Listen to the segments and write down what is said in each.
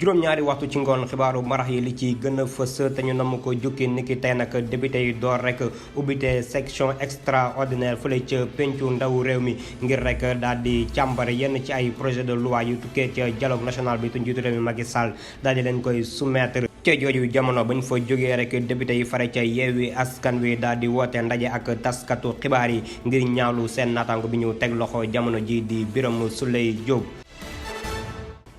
juróom-ñaari waxtu ci ngoon xibaaru marax yi li ci gën a fës te ñu namm ko jukki niki tey nag député yi door rek ubbite section extraordinaire fële ca pencu ndaw réew mi ngir rek daal di càmbar yenn ci ay projet de loi yu tukkee ca dialogue national bi tu njiitu réew mi Macky Sall daal di leen koy soumettre. ca jooju jamono bañ fa jógee rek député yi fare ca Yewwi Askan Wi daal di woote ndaje ak taskatu xibaar yi ngir ñaawlu seen naataango bi ñu teg loxo jamono ji di Birame Souleye Diop.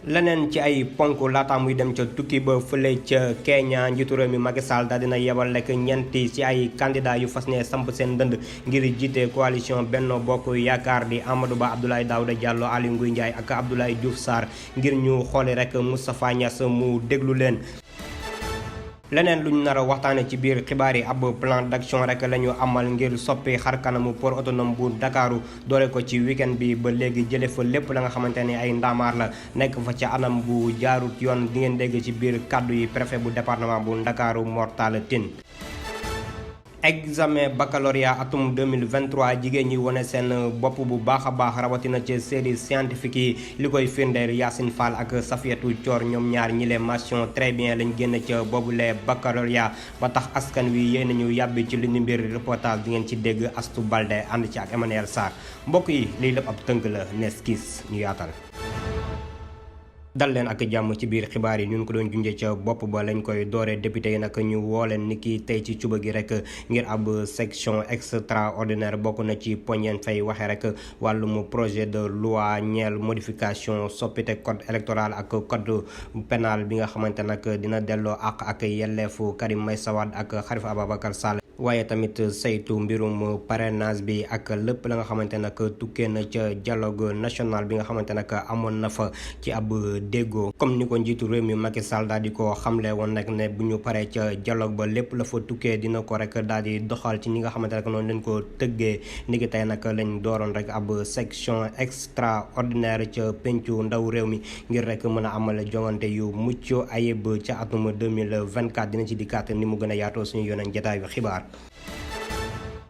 leneen ci ay ponk laata muy dem ca tukki ba fële ca Kenya njiitu réew mi Macky Sall daal dina yebal rek ñeenti ci ay candidat yu fas ne samp seen dënd ngir jiite coalition Benno Bokk Yaakaar di Amadou Ba, Abdoulaye Daouda Diallo, Aly Ngouille Ndiaye ak Abdoulaye Diouf Sarr ngir ñu xooli rek Moustapha Niasse mu déglu leen. leneen luñ nar a waxtaane ci biir xibaar yi ab plan d'action rek la ñu amal ngir soppi xar kanamu port autonome bu Ndakaaru doole ko ci week-end bi ba léegi jële fa lépp la nga xamante ne ay ndaamaar la nekk fa ca anam bu jaarut yoon di ngeen dégg ci biir kàddu yi préfet bu département bu Ndakaaru Mor Talla Tine. examen baccalauréat atum 2023 jigéen ñi wane seen bopp bu baax a baax rawatina ci série scientifique yi li koy firndeel Yacine Fall ak Safiatou Thior ñoom ñaar ñi leen mention très bien lañ génn ca boobule baccalauréat ba tax askan wi yéen nañu yàbbi ci li ni mbir reportage di ngeen ci dégg Astou Balde ànd ci ak Emmanuel Sarr mbokk yi lii lépp ab tënk la nees kiis ñu yaatal. dal leen ak jàmm ci biir xibaar yi ñun ko doon junjee ca bopp ba lañ koy dooree député yi nag ñu woo leen ni ki tey ci cuba gi rek ngir ab section extraordinaire bokk na ci poñeen fay waxee rek wàllum projet de loi ñeel modification soppite code électoral ak code pénal bi nga xamante nag dina delloo ak yelleefu Karim Meïssa Wade ak Khalifa Ababacar Sall waaye tamit saytu mbirum parrainage bi ak lépp la nga xamante nag tukkee na ca dialogue national bi nga xamante nag amoon na fa ci ab déggoo comme ni ko njiitu réew mi Macky Sall daal di ko xamle woon nag ne bu ñu paree ca dialogue ba lépp la fa tukkee dina ko rek daal di doxal ci ñi nga xamante nag noonu leen ko tëggee ni ki tey nag lañ dooroon rek ab section extraordinaire ca pencu ndaw réew mi ngir rek mën a amal jongante yu mucc ayib ca atum 2024 dina ci dikkaat ni mu gën a yaatoo suñu yoneen jotaayu xibaar.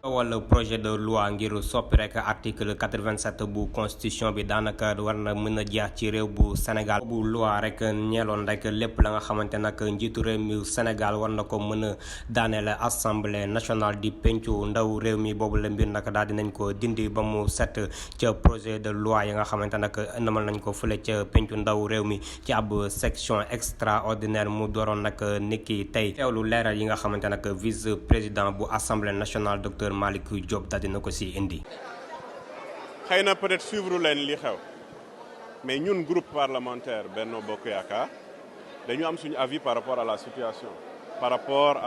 wala projet de loi ngir soppi rek article 87 bu constitution bi daanaka war na mën a jeex ci réew bu Sénégal bu loi rek ñeeloon rek lépp la nga xamante nag njiitu réew mi Sénégal war na ko mën a daaneel assemblée nationale di pencu ndaw réew mi boobu la mbir nag daal dinañ ko dindi ba mu set ca projet de loi yi nga xamante nag namal nañ ko fële ca pencu ndaw réew mi ci ab section extraordinaire mu dooroon nag niki tey teewlu leeral yi nga xamante nag vice président bu assemblée nationale docteur Malick Diop daal dina ko si indi. xëy na peut-être suivre leen li xew mais ñun groupe parlementaire Benno Bokk Yaakaar dañu am suñu avis par rapport à la situation par rapport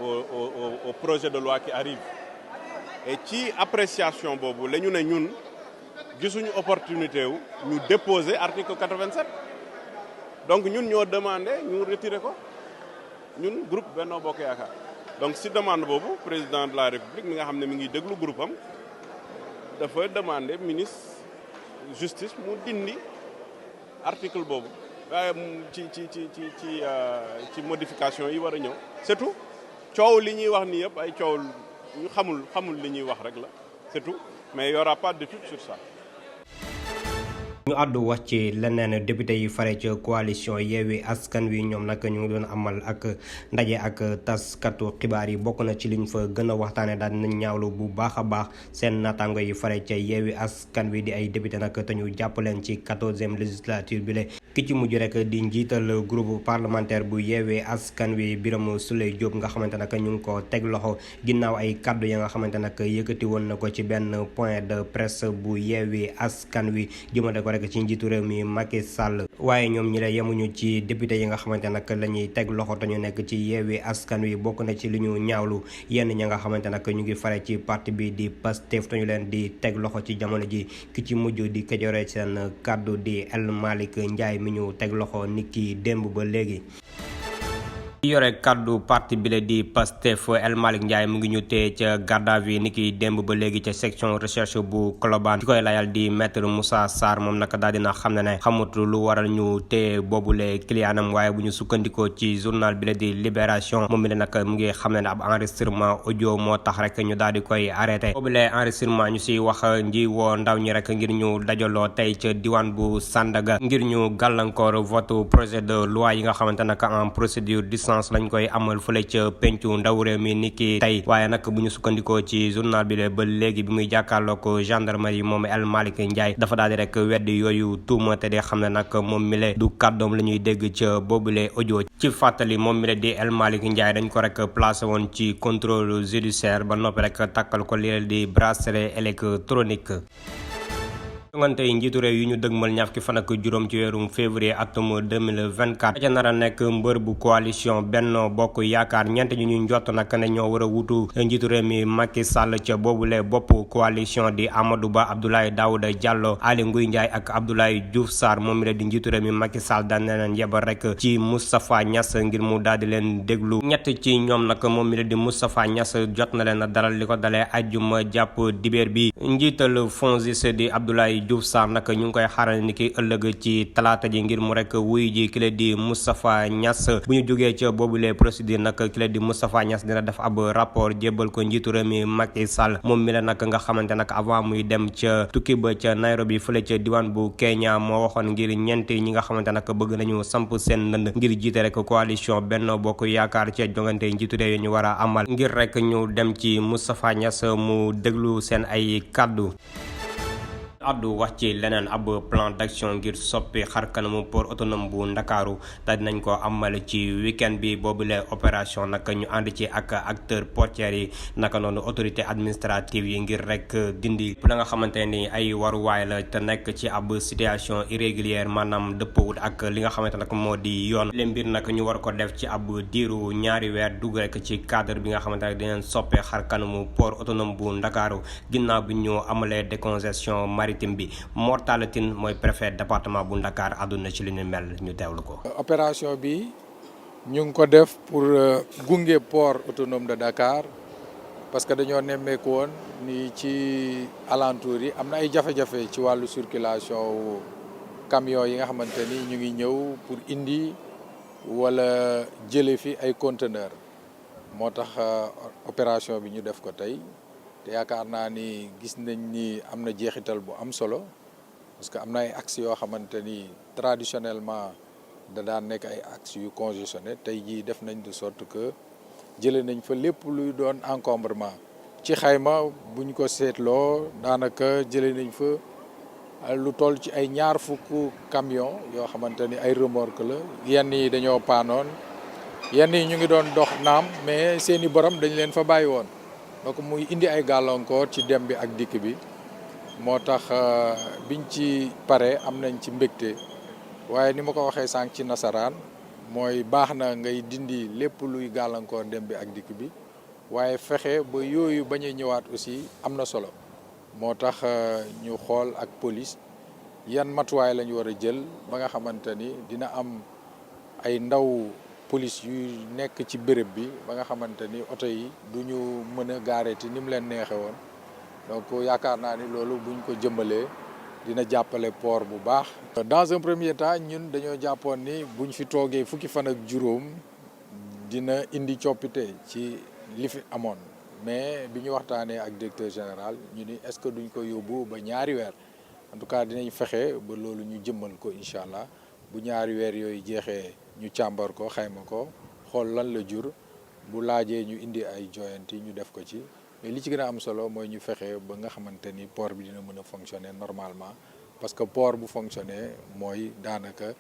au projet de loi qui arrive et ci appréciation boobu la ñu ne ñun gisuñu opportunité wu ñu déposer article 87 donc ñun ñoo demandé ñu retirer ko ñun groupe Benno Bokk Yaakaar. donc si demande boobu président de la république mi nga xam ne mi ngi déglu groupe am dafa demander ministre justice mu dindi article boobu waaye ci modification yi war a ñëw. c'est tout coow li ñuy wax ni yëpp ay coow ñu xamul li ñuy wax rek la c'est tout mais il y aura pas d'étude sur ça. ñu àddu wax ci leneen député yi fare ca coalition Yewwi Askan Wi ñoom nag ñu ngi doon amal ak ndaje ak taskatu xibaar yi bokk na ci liñ fa gën a waxtaane daal dinañ ñaawlu bu baax a baax seen naataango yi fare ca Yewwi Askan Wi di ay député nag te ñu jàpp leen ci 14e législature bi le ki ci mujj rek di njiital groupe parlementaire bu Yewwi Askan Wi Birame Souleye Diop nga xamante nag ñu ngi ko teg loxo ginnaaw ay kaddu ya nga xamante nag yëkkati woon na ko ci benn point de presse bu Yewwi Askan Wi jëmale ko rek ci njiitu réew mi Macky Sall waaye ñoom ñi la yemuñu ci député yi nga xamante nag la ñuy teg loxo te ñu nekk ci Yewwi Askan Wi bokk na ci li ñu ñaawlu yenn ña nga xamante nag ñu ngi fare ci parti bi di Pastef te ñu leen di teg loxo ci jamono ji ki ci mujj di kajore seen kaddu di El Malick Ndiaye mi ñu teg loxo niki démb ba léegi. yore kaddu parti bile di Pastef El Malick Ndiaye mu ngi ñu téye ca garde à vue niki démb ba léegi ca section recherche bu Colobane ki koy layal di maître Moussa Sarr moom nag daal dina xam ne xamut lu waral ñu téye boobule clientam waaye bu ñu sukkandikoo ci journal bile di Libération moom mi ne nag mu ngi xam ne ab enregistrement audio moo tax rek ñu daal di koy arrêté boobule enregistrement ñu si wax nji woo ndaw ñi rek ngir ñu dajaloo tey ca diwaan bu Sandaga ngir ñu gàllankoor vote projet de loi yi nga xamante nag en procédure lañ koy amal fële ca pencu ndaw réew mi niki tey waaye nag bu ñu sukkandikoo ci journal bi le ba léegi bi muy jàkkaarloo ko gendarmerie moom El Malick Ndiaye dafa daal di rek weddi yooyu tuuma te di xam ne nag moom mi le du kàddoom la ñuy dégg ca boobule audio ci fàttali moom mi le di El Malick Ndiaye dañ ko rek placé woon ci contrôle judiciaire ba noppi rek takkal ko li di bracelet électronique. jongante yi njiitu réew yi ñu dëgmal ñaar fukki fan ak juróom ci weerum février atum 2024 ca nar a nekk mbër bu coalition Benno Bokk Yaakaar ñeent ñu ñu njott nag ne ñoo war a wutu njiitu réew mi Macky Sall ca boobule bopp coalition di Amadou Ba Abdoulaye Daouda Diallo Aly Ngouille Ndiaye ak Abdoulaye Diouf Sarr moom mi la di njiitu réew mi Macky Sall daan na leen yebal rek ci Moustapha Niass ngir mu daal di leen déglu ñett ci ñoom nag moom mi la di Moustapha Niass jot na leen dalal li ko dalee ajjuma jàpp dibeer bi njiital FONSIS di Abdoulaye Diouf Sarr nag ñu ngi koy xaaral ni ki ëllëg ci talaata ji ngir mu rek wuy ji ki la di Moustapha Niass bu ñu jógee ca boobule procédure nag ki la di Moustapha Niass dina def ab rapport jébbal ko njiitu réew mi Macky Sall moom mi la nag nga xamante nag avant muy dem ca tukki ba ca Nairobi fële ca diwaan bu Kenya moo waxoon ngir ñeent ñi nga xamante nag bëgg nañu samp seen ndënd ngir jiite rek coalition Benno Bokk Yaakaar ca jongante njiitu réew yi ñu war a amal ngir rek ñu dem ci Moustapha Niass mu déglu seen ay kàddu addu wax ci leneen ab plan d'action ngir soppi xar kanamu port autonome bu Ndakaaru daal dinañ ko amal ci week-end bi boobule opération nag ñu ànd ci ak acteurs portuaires yi naka noonu autorité administrative yi ngir rek dindi la nga xamante ni ay waruwaay la te nekk ci ab situation irrégulière maanaam dëppawut ak li nga xamante nag moo di yoon leen mbir nag ñu war ko def ci ab diiru ñaari weer dugg rek ci cadre bi nga xamante ne dinañ soppee xar kanamu port autonome bu Ndakaaru ginnaaw bi ñu amalee décongestion maritime bi Mor Talla Tine mooy préfet département bu Dakar àdduna ci li ñu mel ñu teewlu ko. opération bi ñu ngi ko def pour gunge port autonome de Dakar parce que dañoo nemmeeku woon ni ci alentour yi am na ay jafe-jafe ci wàllu circulation camion yi nga xamante ni ñu ngi ñëw pour indi wala jële fi ay conteneur moo tax opération bi ñu def ko tey. te yaakaar naa ni gis nañ ni am na jeexital bu am solo parce que am na ay axes yoo xamante ni traditionnellement da daan nekk ay axes yu congestionné tey jii def nañ de sorte que jëlee nañ fa lépp luy doon encombrement ci xayma buñ ko seetloo daanaka jëlee nañ fa lu toll ci ay 20 camion yoo xamante ni ay remorque la yenn yi dañoo paanoon yenn yi ñu ngi doon dox naam mais seeni borom dañ leen fa bàyyi woon. donc muy indi ay gàllankoor ci dem bi ak dikk bi moo tax biñ ci pare am nañ ci mbégte waaye ni ma ko waxee sànq ci nasaraan mooy baax na ngay dindi lépp luy gàllankoor dem bi ak dikk bi waaye fexe ba yooyu bañ a ñëwaat aussi am na solo moo tax ñu xool ak police yan matuwaay la ñu war a jël ba nga xamante ni dina am ay ndaw police yu nekk ci béréb bi ba nga xamante ni oto yi du ñu mën a gaareeti ni mu leen neexe woon donc yaakaar naa ni loolu buñ ko jëmbalee dina jàppale port bu baax. dans un premier temps ñun dañoo jàppoon ni buñ fi toogee fukki fan ak juróom dina indi coppite ci li fi amoon mais bi ñu waxtaanee ak directeur général ñu ni est-ce que duñ ko yóbbu ba ñaari weer en tout cas dinañ fexe ba loolu ñu jëmmal ko incha allah bu ñaari weer yooyu jeexee. ñu càmbar ko xayma ko xool lan la jur bu laajee ñu indi ay joyanti ñu def ko ci mais li ci gën a am solo mooy ñu fexe ba nga xamante ni port bi dina mën a fonctionner normalement parce que port bu fonctionner mooy daanaka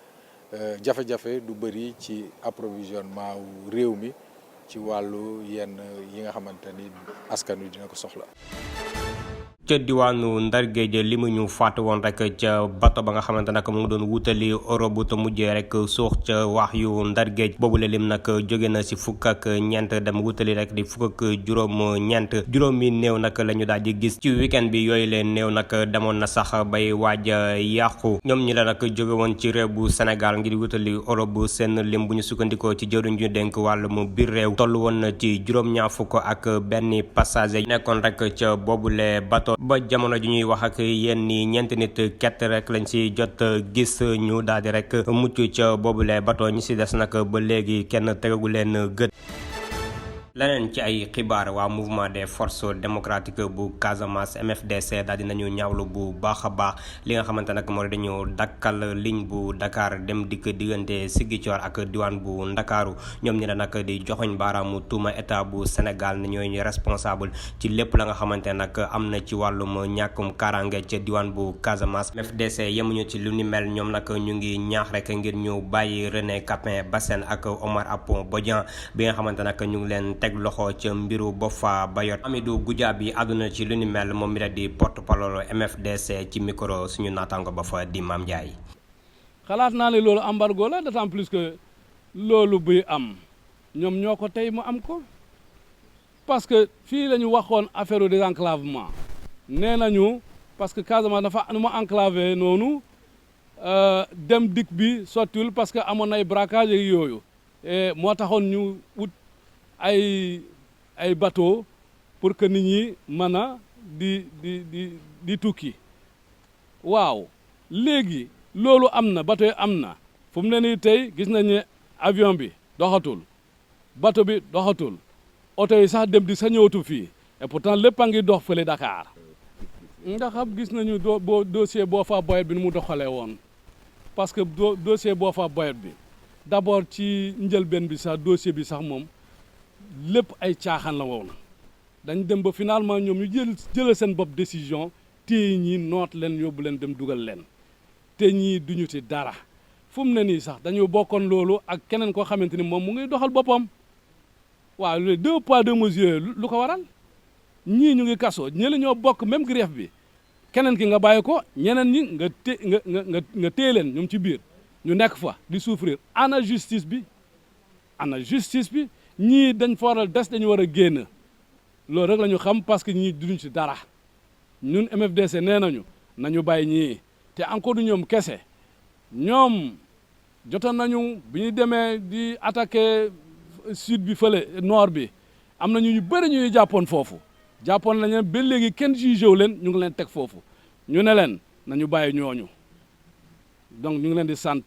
jafe-jafe du bëri ci approvisionnement wu réew mi ci wàllu yenn yi nga xamante ni askan wi dina ko soxla. ca diwaanu Ndar Géej li mu ñu faatu woon rek ca bato ba nga xamante nag mu ngi doon wutali Europe te mujjee rek suux ca wax yu Ndar Géej boobule lim nag jóge na si fukk ak ñeent dem wutali rek di fukk ak juróom-ñeent juróomi néew nag la ñu daal di gis ci weekend bi yooyu leen néew nag demoon na sax bay waaj a yàqu ñoom ñi la nag jóge woon ci réew bu Sénégal ngir wutali Europe seen lim bu ñu sukkandikoo ci jëwriñ ñu dénk wàllum biir réew toll woon na ci juróom-ñaar fukk ak benn passager nekkoon rek ca boobule bato ba jamono ji ñuy wax ak yéen ni ñeenti nit kett rek lañ si jot gis ñu daal di rek mucc ca boobule bato ñi si des nag ba léegi kenn tegagu leen gët. leneen ci ay xibaar waa mouvement des forces démocratiques bu Casamance MFDC daal dinañu ñaawlu bu baax a baax li nga xamante nag moo dañu dakkal ligne bu Dakar dem dikk diggante Ziguinchor ak diwaan bu Ndakaaru ñoom ñi la nag di joxoñ baaraamu tuuma état bu Sénégal ne ñooy responsable ci lépp la nga xamante nag am na ci wàllum ñàkkum kaaraange ca diwaan bu Casamance. MFDC yemuñu ci lu ni mel ñoom nag ñu ngi ñaax rek ngir ñu bàyyi René Capain Bassène ak Omar Apon Bodian bi nga xamante nag ñu ngi leen teg loxo ca mbiru Boffa Bayotte. Amidou Goudiaby àdduna ci lu ni mel moom mi la di porte-parole MFDC ci micro suñu naataango ba fa di Mame Ndiaye. xalaat naa ne loolu embargo la d'autant plus que loolu buy am ñoom ñoo ko tey mu am ko parce que fii la ñu waxoon affaire désenclavement nee nañu parce que Casamance dafa nu ma enclavé noonu dem dikk bi sottiwul parce que amoon ay braquage yooyu moo taxoon ñu wut ay bateau pour que nit ñi mën a di tukki waaw léegi loolu am na bateau yi am na fu mu ne nii tey gis nañ ne avion bi doxatul bateau bi doxatul oto yi sax dem di sa ñëwatu fii et pourtant lépp a ngi dox fële Dakar nga xam gis nañu dossier Boffa Bayotte bi nu mu doxalee woon parce que dossier Boffa Bayotte bi d'abord ci njëlbeen bi sax dossier bi sax moom lépp ay caaxaan la woon dañ dem ba finalement ñoom ñu jëlal seen bopp décision téye ñi noot leen yóbbu leen dem dugal leen te ñii duñu ci dara fu mu ne nii sax dañoo bokkoon loolu ak keneen koo xamante ni moom mu ngi doxal boppam waaw les 2 poids 2 mesures lu ko waral ñii ñu ngi kaso ñële ñoo bokk même greffe bi keneen ki nga bàyyi ko ñeneen ñi nga téye leen ñoom ci biir ñu nekk fa di souffrir ana justice bi ñii dañ fa war a des dañu war a génn loolu rek la ñu xam parce que ñii duñ ci dara ñun MFDC nee nañu bàyyi ñii te encore du ñoom kese ñoom jotoon nañu bi ñu demee di attaquer sud bi fële nord bi am na ñu bëri ñuy jàppoon foofu jàppoon nañu ba léegi kenn jugé wu leen ñu ngi leen teg foofu ñu ne leen nañu bàyyi ñooñu donc ñu ngi leen di sant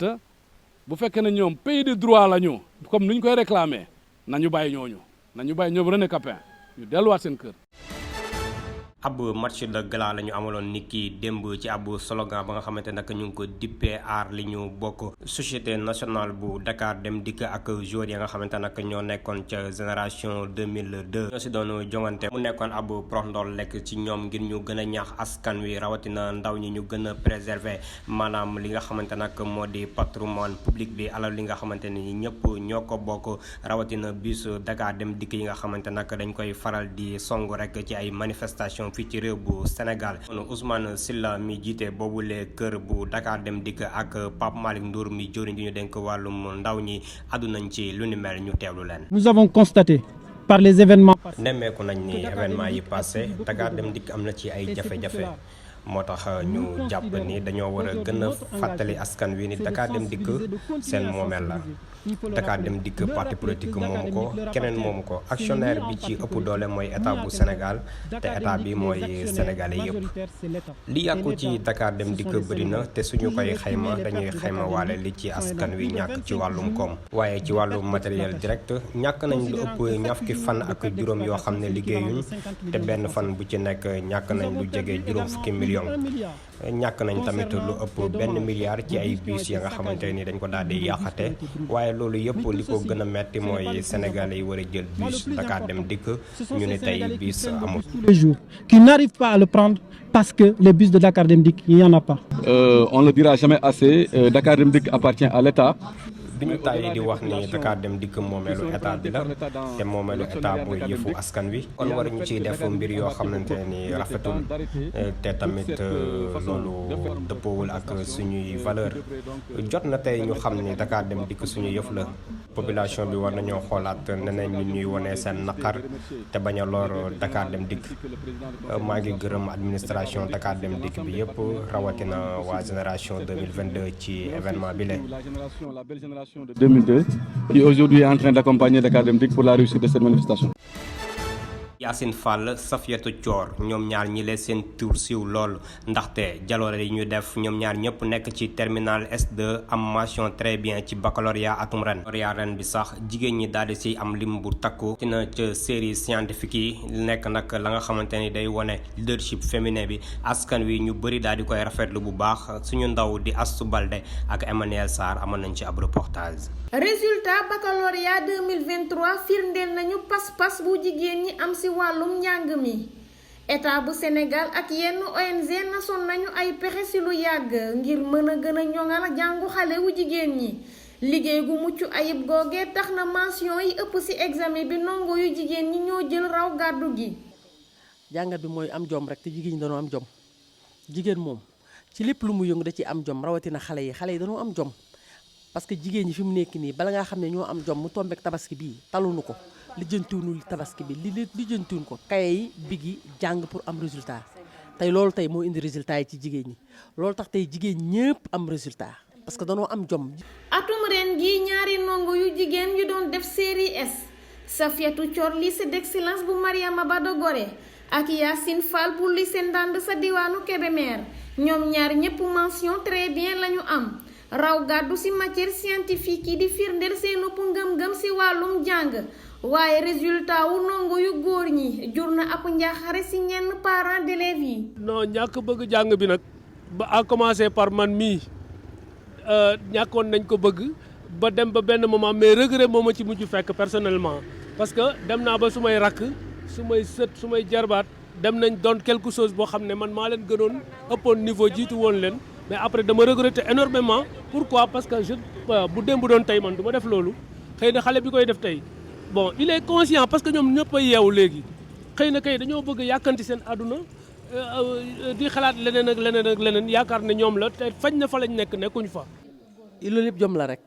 bu fekkee ne ñoom pays de droit la ñu comme ni ñu koy réclamer nañu bàyyi ñoom René Capain ñu delluwaat seen kër. ab match de gala la ñu amaloon nit ki démb ci ab slogan ba nga xamante nag ñu ngi ko dippee aar li ñu bokk société nationale bu Dakar dem dikk ak joueurs ya nga xamante nag ñoo nekkoon ca génération 2002 ñoo si doon jongante mu nekkoon ab prox ndool lekk ci ñoom ngir ñu gën a ñaax askan wi rawatina ndaw ñi ñu gën a préserver maanaam li nga xamante nag moo di patrimoine public bi alal li nga xamante ni ñëpp ñoo ko bokk rawatina bus Dakar dem dikk yi nga xamante nag dañ koy faral di song rek ci ay manifestation fii ci réew bu Sénégal Ousmane Sylla mi jiite boobule kër bu Dakar dem dikk ak Pape Malick Ndour mi jëriñ di ñu dénk wàllum ndaw ñi àddunañ ci lu ni mel ñu teewlu leen. Nous avons constaté par les événements. nemmeeku nañ ni événement yi passé Dakar dem dikk am na ci ay jafe-jafe moo tax ñu jàpp ni dañoo war a gën a fàttali askan wi ni Dakar dem dikk seen moomeel la Dakar dem dikk parti politique moomu ko keneen moomu ko actionnaire bi ci ëpp doole mooy état bu Sénégal te état bi mooy sénégalais yëpp li yàqu ci Dakar dem dikk bëri na te suñu koy xayma dañuy xayma waale li ci askan wi ñàkk ci wàllum koom waaye ci wàllum matériel direct ñàkk nañ lu ëpp ñaar fukki fan ak juróom yoo xam ne liggéeyuñ te benn fan bu ci nekk ñàkk nañ lu jege juróom fukki million ñàkk nañ tamit lu ëpp benn milliard ci ay bus ya nga xamante ni dañ ko daal di yàqate waaye loolu yëpp li ko gën a metti mooy Sénégalais yi war a jël bus Dakar dem dikk ñu ne tey bus amul. Le jour qui n'arrive pas à le prendre parce que les bus de Dakar Dem Dikk il y en a pas. On le dira jamais assez, Dakar Dem Dikk appartient à l'État. duñu tàyyi di wax ni Dakar Dem Dikk moomeelu état bi la te moomeelu état mooy yëfu askan wi kon waruñu ciy def mbir yoo xamante ni rafetul te tamit loolu dëppoowul ak suñuy valeur jot na tey ñu xam ni Dakar Dem Dikk suñu yëf la population bi war nañoo xoolaat neneen ñu ñuy wone seen naqar te bañ a lor Dakar Dem Dikk maa ngi gërëm administration Dakar Dem Dikk bi yëpp rawatina waa génération 2022 ci événement bi la. La belle génération de 2002 qui aujourd'hui est en train d'accompagner Dakar Dem Dikk pour la réussite de cette manifestation. Yacine Fall Safiatou Thior ñoom ñaar ñi leen seen tur siiw lool ndaxte jaloore yi ñu def ñoom ñaar ñëpp nekk ci terminal S2 am mention très bien ci baccalauréat atum ren. baccalauréat ren bi sax jigéen ñi daal di si am lim bu takku dina ca série scientifique yi nekk nag la nga xamante ni day wone leadership féminin bi askan wi ñu bëri daal di koy rafetlu bu baax suñu ndaw di Astou Balde ak Emmanuel Sarr amoon nañ ci ab reportage. résultat baccalauréat 2023 firndeel nañu pas-pas bu jigéen ñi am ci wàllum njàng mi état bu Sénégal ak yenn ONG nasoon nañu ay pexe ci lu yàgg ngir mën a gën a ñoŋal jàngu xale wu jigéen ñi liggéey gu mucc ayib googee tax na mention yi ëpp ci examen bi ndongo yu jigéen ñi ñoo jël raw gàddu gi. jàngat bi mooy am jom rek te jigéen ñi dañoo am jom jigéen moom ci lépp lu mu yëngu da ci am jom rawatina xale yi dañoo am jom. parce que jigéen ñi fi mu nekk nii bala ngaa xam ne ñoo am jom mu tombeek tabaski bii taluñu ko lijjantiwuñu tabaski bi lijjantiwuñu ko kaye yi bigi jàng pour am résultat tey loolu tey moo indi résultat yi ci jigéen ñi loolu tax tey jigéen ñëpp am résultat parce que danoo am jom. atum ren gi ñaari ndongo yu jigéen yu doon def série S Safiatou Thior lycée d'excellence bu Mariama Bada Gorée ak Yacine Fall bu lycée Ndande sa diwaanu Kébémer ñoom ñaar ñëpp mention très bien lañu am. raw gàddu ci matière scientifique yi di firndeel seen ëpp ngëm-ngëm ci wàllum jàng waaye résultat wu ndongo yu góor ñi jur na ab njaaxare ci ñenn parents d'élèves yi. non ñàkk bëgg jàng bi nag ba a commencé par man mii ñàkkoon nañ ko bëgg ba dem ba benn moment mais regret moo ma ci mujj fekk personnellement parce que dem naa ba su may rakk su may sët su may jarbaat dem nañ doon quelque chose boo xam ne man maa leen gënoon ëppoon niveau jiitu woon leen. mais après dama regretter énormément pourquoi parce que bu démb doon tey man du ma def loolu xëy na xale bi koy def tey bon il est conscient parce que ñoom ñëpp a yeewu léegi xëy na kay dañoo bëgg yàkkanti seen àdduna di xalaat leneen ak leneen ak leneen yaakaar ne ñoom la te fañ na fa lañ nekkuñ fa. loolu yëpp jom la rek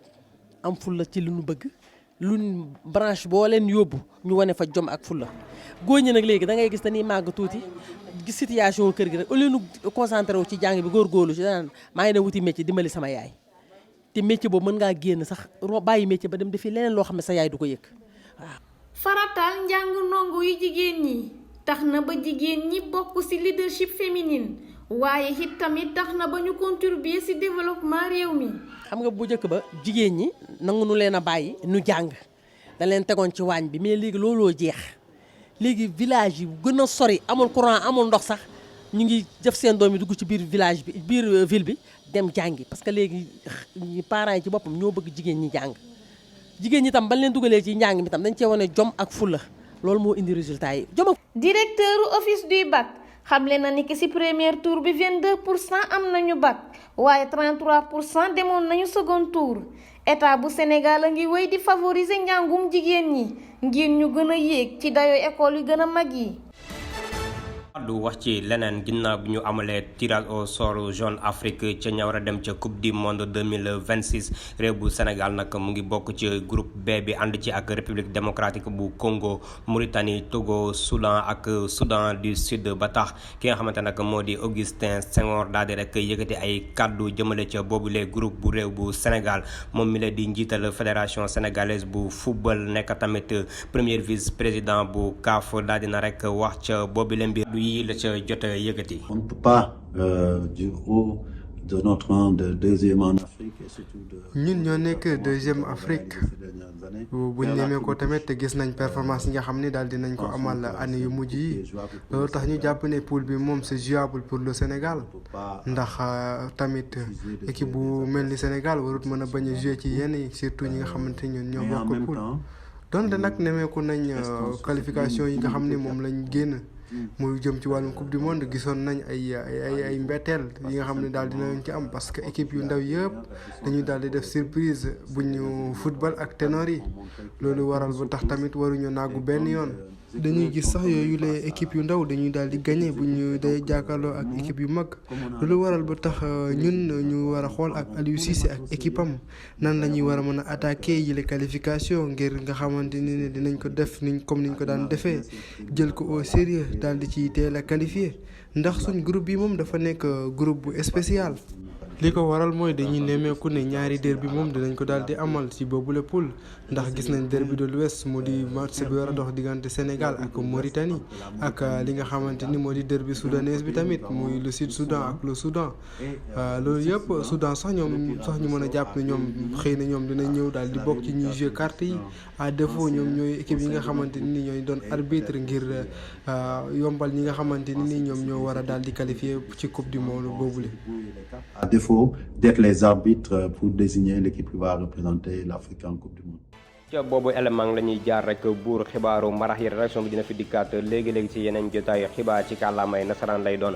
am fulla ci lu ñu bëgg luñ branche boo leen yóbbu ñu wane fa jom ak fulla góor ñi nag léegi da ngay gis dañuy màgg tuuti. gis situation kër gi rek au lieu nu concentré wu ci jàng bi góorgóorlu ci daan maa ngi ne wuti métier dimbali sama yaay te métier boobu mën ngaa génn sax bàyyi métier ba dem defi leneen loo xam ne sa yaay du ko yëg waaw. farataal njàng ndongo yu jigéen ñi tax na ba jigéen ñi bokk ci leadership féminine waaye it tamit tax na ba ñu contribuer ci développement réew mi. xam nga bu njëkk ba jigéen ñi nangu nu leen a bàyyi nu jàng da leen tegoon ci waañ bi mais léegi looloo jeex. léegi village yi gën a sori amul courant amul ndox sax ñu ngi def seen doom yi dugg ci biir village bi biir ville bi dem jàngi parce que léegi parents yi ci boppam ñoo bëgg jigéen ñi jàng jigéen ñi tam bañ leen dugalee ci njàng mi tam dañ cee wane jom ak fulla loolu moo indi résultat yi jom ak. directeur office du bac xamle na ni ki ci premier tour bi 22% am nañu bac waaye 33% demoon nañu second tour état bu Sénégal a ngi wéy di favoriser njàngum jigéen ñi. ngir ñu gën a yéeg ci dayo école yu gën a mag yi. du wax ci leneen ginnaaw bi ñu amalee tirage au sort Jeune Afrique ca ña war a dem ca coupe du monde 2026 réew bu Sénégal nag mu ngi bokk ci groupe B bi ànd ci ak république démocratique bu Congo Mauritanie Togo Soudan ak Soudan du Sud ba tax ki nga xamante nag moo di Augustin Senghor daal di rek yëkkati ay kàddu jëmale ca boobule groupe bu réew bu Sénégal moom mi la di njiital fédération sénégalaise bu football nekk tamit premier vice président bu CAF daal dina rek wax ca boobule mbir. yi la ca jot a yëkkati. On ne peut pas du haut de notre rang de deuxième en Afrique et surtout de. ñun ñoo nekk deuxième Afrique bu ñu nemee ko tamit te gis nañ performance yi nga xam ni daal dinañ ko amal année yu mujj yi loolu tax ñu jàpp ne poule bi moom c'est jouable pour le Sénégal ndax tamit équipe bu mel ni Sénégal warut mën a bañ a jouer ci yenn yi surtout ñi nga xamante ñun ñoo bokk poule donte nag nemeeku nañ qualification yi nga xam ni moom lañ génn. muy jëm ci wàllum coupe du monde gisoon nañ ay mbetteel yi nga xam ne daal dinañ ci am parce que équipe yu ndaw yëpp dañuy daal di def surprise bu ñu football ak ténor yi loolu waral ba tax tamit waruñu naagu benn yoon. dañuy gis sax yooyu les équipes yu ndaw dañuy daal di gagné bu ñu day jàkkaarloo ak équipe yu mag loolu waral ba tax ñun ñu war a xool ak Aliou Cissé ak équipe am nan la ñuy war a mën a attaquer yi les qualifications ngir nga xamante ni ne dinañ ko def niñ ko daan defee jël ko au sérieux daal di ci teel a qualifié ndax suñ groupe bi moom dafa nekk groupe bu spécial. li ko waral mooy dañuy nemmeeku ne ñaari derby moom dinañ ko daal di amal ci boobule poule ndax gis nañ derby de l'Ouest moo di match bi war a dox diggante Sénégal ak Mauritanie ak li nga xamante ni moo di derby soudanaise bi tamit muy le Sud Soudan ak le Soudan loolu yëpp Soudan sax ñu mën a jàpp ne ñoom xëy na ñoom dinañ ñëw daal di bokk ci ñuy jouer carte yi à défaut ñoom ñooy équipe yi nga xamante ni ñooy doon arbitre ngir yombal ñi nga xamante ni ñoom ñoo war a daal di qualifier ci coupe du monde boobule. À défaut d'être les arbitres pour désigner l'équipe qui va représenter l'Afrique en Coupe du Monde. ca boobu élément la ñuy jaar rek buur xibaaru marax yi rédaction bi dina fi dikkaat léegi-léegi ci yeneen jotaayu xibaar ci kàllaamay nasaraan lay doon